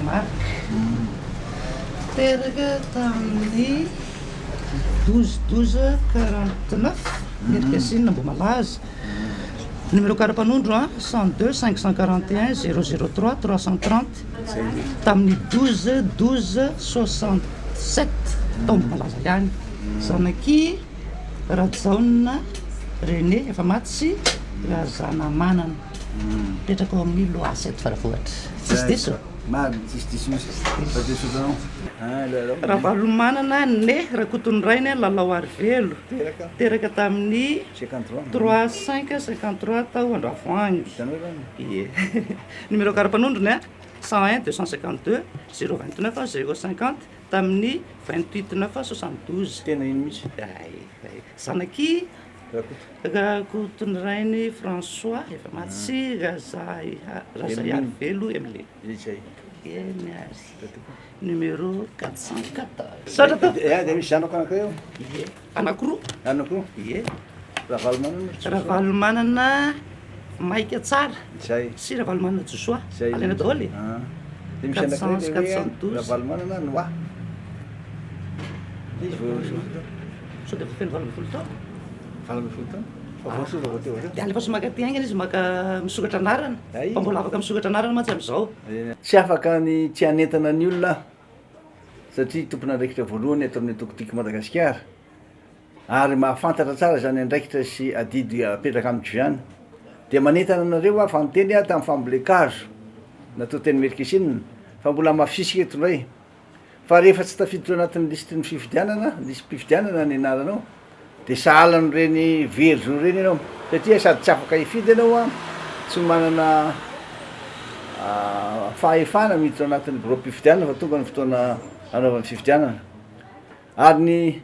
Marc. Teraka tamin'ny 12 12 49, Merikasinina Ambohimalaza. Numéro karapanondro a 102 541 003 330, tamin'ny 12 12 67 tao Ambohimalaza ihany. Zanaky Rajaona René efa maty sy Razanamanana. Mipetraka ao amin'ny Loasa eto Faravohitra. Tsisy diso? Marina, tsisy diso mihitsy. Fa diso ohatranao. Ah, lalao. Ravalomanana Ne Rakotonirainy Lalao Arivelo. Teraka. Teraka tamin'ny 53. 3 5 53 tao Andravoahangy. Hitanao zany? Ie. Numéro karapanondrony a 101 252 029 050, tamin'ny 28 9 72. Tena iny mihitsy. Ay, ay. Zanaky Rakoto. Rakotonirainy François efa maty sy Razay Razayarivelo Emile. Izay. Eny ary. Numéro 414. Saotra to. Eh, dia misy zanako anankiray eo. Ie. Anankiroa. Anankiroa. Ie. Ravalomanana. Ravalomanana Maika Tsara Izay. sy Ravalomanana Josoa. Izay. Alaina daholo e. Ah. Dia misy anankiray 400 le hoe 412. Ravalomanana Noa. Izy vao Sao dia efa feno 18 taona. 18 taona. Fa voasova vao teo avy Dia alefa sy maka aty haingana izy maka misokatra anarana. Ay. Fa mbola afaka misokatra anarana mantsy amin'izao. Tsy afaka ny tsy hanentana ny olona aho satria tompon'andraikitra voalohany eto amin'ny antoko Tiako Madagasikara ary mahafantatra tsara izany andraikitra sy adidy apetraka amiko izany. Dia manentana anareo aho fa niteny aho tamin'ny fambolen-kazo natao teny Merikesinina fa mbola hamafisiko eto indray fa rehefa tsy tafiditra ao anatin'ny lisitry ny fifidianana, lisi-pifidianana ny anaranao dia sahala amin'ireny very zo ireny ianao satria sady tsy afaka hifidy ianao an, tsy manana fahefana miditra ao anatin'ny biraom-pifidianana fa tonga ny fotoana hanaovana fifidianana ary ny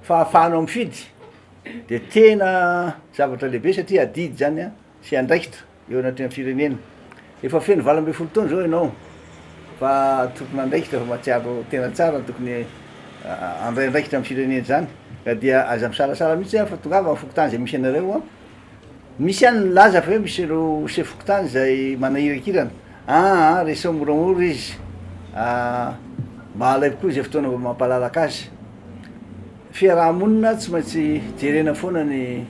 fahafahanao mifidy dia tena zavatra lehibe satria adidy zany an sy andraikitra. eo anatrehan'ny firenena. Efa feno 18 taona izao ianao fa tompon'andraikitra fa mahatsiaro tena tsara tokony handray andraikitra amin'ny firenena izany ka dia aza misalasala mihitsy fa tongava amin'ny fokontany izay misy anareo an. Misy ihany milaza fa hoe misy ireo sefo fokontany izay manahirakirana, aa resaho moramora izy, mba alaivo koa izay fotoana mba mampalalaka azy. Fiaraha-monina tsy maintsy jerena foana ny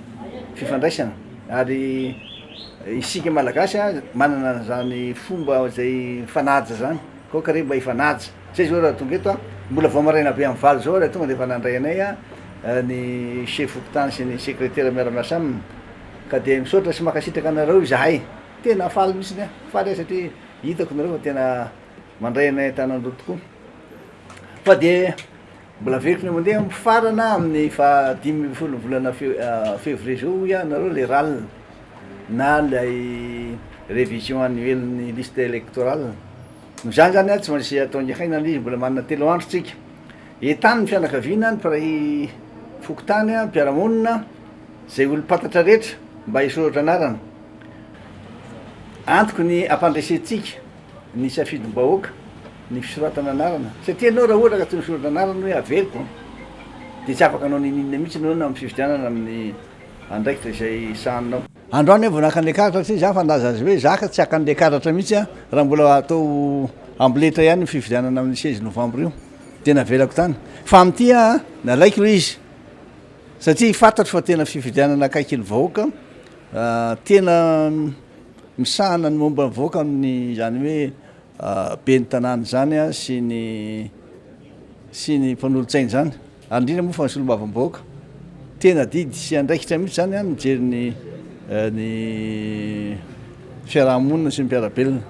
fifandraisana ary isika Malagasy manana an'izany fomba izay mifanaja zany, aoka re mba hifanaja, zay zao raha tonga eto a, mbola vao maraina be amin'ny 8 zao ary tonga de efa nandray anay ny chef fokontany sy ny sekretera miara-miasa aminy ka de misaotra sy mankasitraka anareo izahay, tena faly mihitsiny aho, faly aho satria hitako nareo fa tena mandray anay an-tanan-droa tokoa fa de. Mbola averiko ny mandeha mifarana amin'ny faha 15 ny volana février zao hoy aho nareo le RAL na lay révision annuelle ny liste électorale, noho izany zany an tsy maintsy atao haingana le izy mbola manana 3 andro tsika, entano ny fianakaviana, ny mpiray fokontany, mpiara-monina, zay olom-pantatra rehetra mba hisoratra anarana, antoko ny ampandresentsika. ny safidim-bahoaka, ny fisoratana anarana, satria ianao raha ohatra ka tsy misoratra anarana hoe averiko an, dia tsy afaka hanao n'inon'inona mihitsy ianao na amin'ny fifidianana amin'ny andraikitra izay sahaninao. Androany aho vao naka an'ilay karatra satria za efa nilaza azy hoe za ka tsy haka an'ilay karatra mihitsy an, raha mbola atao amboletra ihany io fifidianana amin'ny 16 novembre io, dia navelako tany. Fa amin'ity aho an, nalaiko ilay izy satria fantatro fa tena fifidianana akaiky ny vahoaka, tena. Misahana ny momba ny vahoaka amin'ny izany hoe ben'ny tanàna izany sy ny sy ny mpanolotsaina izany ary indrindra moa fa ny solombavambahoaka. Tena adidy sy andraikitra mihitsy izany mijery ny ny fiarahamonina sy ny mpiara-belona.